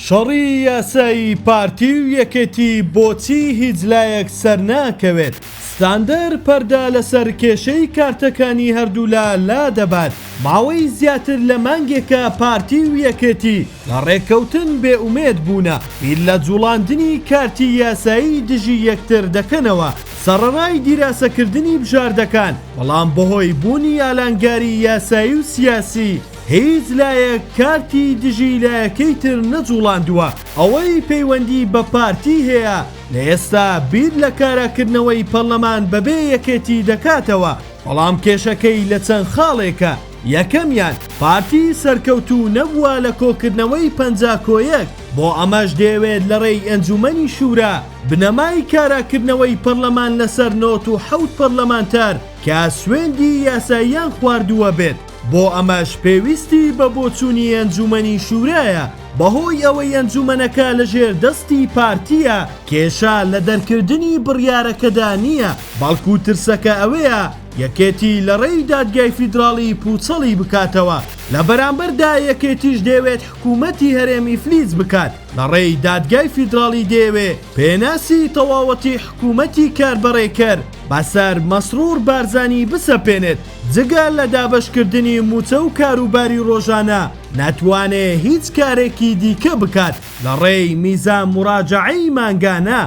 شەڕی یاسایی پارتی و یەکێتی بۆچی هیچ لایەک سەرناکەوێت؟ ستاندەر پەردە لەسەر کێشەی کارتەکانی هەردوولا لادەبات، ماوەی زیاتر لە مانگێکە پارتی و یەکێتی لە ڕێککەوتن بێ ئومێد بوونە، بیر لە جوڵاندنی کارتی یاسایی دژی یەکتر دەکەنەوە، سەڕەڕای دیراسەکردنی بژاردەکان، بەڵام بەهۆی بوونی ئالانگاری یاسایی و سیاسی هیچ لایەک کارتی دژی لایەکەی تر نەجوڵاندووە، ئەوەی پەیوەندی بە پارتی هەیە لە ئێستا بیر لە کاراکردنەوەی پەڕلەمان بەبێ یەکێتی دەکاتەوە، بەڵام کێشەکەی لە چەند خاڵێکە، یەکەمیان، پارتی سەرکەوتوو نەبووە لە کۆکردنەوەی 50 کۆ یەک، بۆ ئەمەش دەیەوێت لەڕێی ئەنجومەنی شورا بنەمای کاراکردنەوەی پەڕلەمان لەسەر 97 پەڕلەمانتار کە سوێندی یاساییان خواردووە بێت، بۆ ئەمەش پێویستی بە بۆچوونی ئەنجومەنی شورایە، بەهۆی ئەوەی ئەنجومەنەکە لەژێر دەستی پارتییە، کێشە لە دەرکردنی بڕیارەکەدا نییە، بەڵکو ترسەکە ئەوەیە یەکێتی لەڕێی دادگای فیدراڵی پوچەڵی بکاتەوە، لە بەرامبەردا یەکێتیش دەیەوێت حکومەتی هەرێم ئیفلیج بکات، لەڕێی دادگای فیدراڵی دەیەوێ پێناسی تەواوەتی حکومەتی کاربەڕێکەر بەسەر مەسرور بارزانی بسەپێنێت، جگە لە دابەشکردنی موچە و کاروباری ڕۆژانە ناتوانێ هیچ کارێکی دیکە بکات لەڕێی میزان موراجەعەی مانگانە.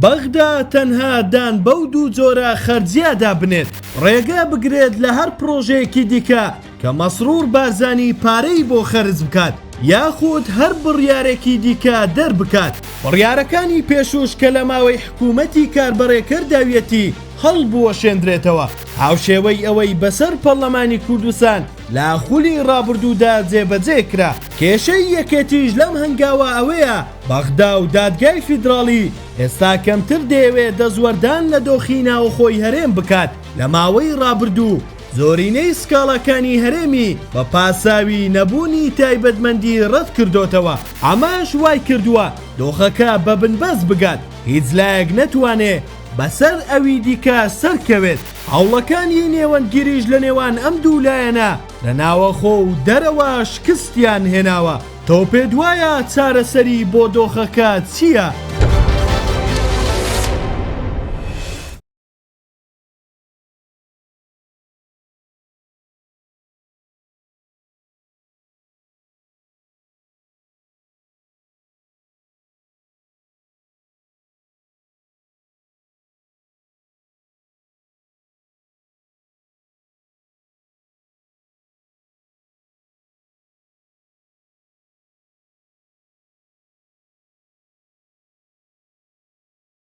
بەغدا تەنها دان بەو دوو جۆرە خەرجییەدا بنێت، ڕێگە بگرێت لە هەر پڕۆژەیەکی دیکە کە مەسرور بارزانی پارەی بۆ خەرج بکات یاخود هەر بڕیارێکی دیکە دەربکات. بڕیارەکانی پێشووش کە لە ماوەی حکوومەتی کاربەڕێکەر داویەتی هەڵبوەشێندرێتەوە، هاوشێوەی ئەوەی بەسەر پەڕلەمانی کوردستان لە خولی ڕابردوودا جێبەجێ کرا. کێشەی یەکێتیش لەم هەنگاوە ئەوەیە بەغدا و دادگای فیدراڵی ئێستا کەمتر دەیەوێت دەستوەردان لە دۆخی ناوەخۆی هەرێم بکات، لە ماوەی ڕابردوو زۆرینەی سکاڵاکانی هەرێمی بە پاساوی نەبوونی تایبەتمەندی ڕەتکردۆتەوە، ئەمەش وایکردووە دۆخەکە بە بنبەست بگات، هیچ لایەک نەتوانێ بەسەر ئەوی دیکە سەرکەوێت، هەوڵەکانی نێوەندگیریش لە نێوان ئەم دوو لایەنە لە ناوەخۆ و دەرەوە شکستیان هێناوە، تۆ پێت وایە چارەسەری بۆ دۆخەکە چییە؟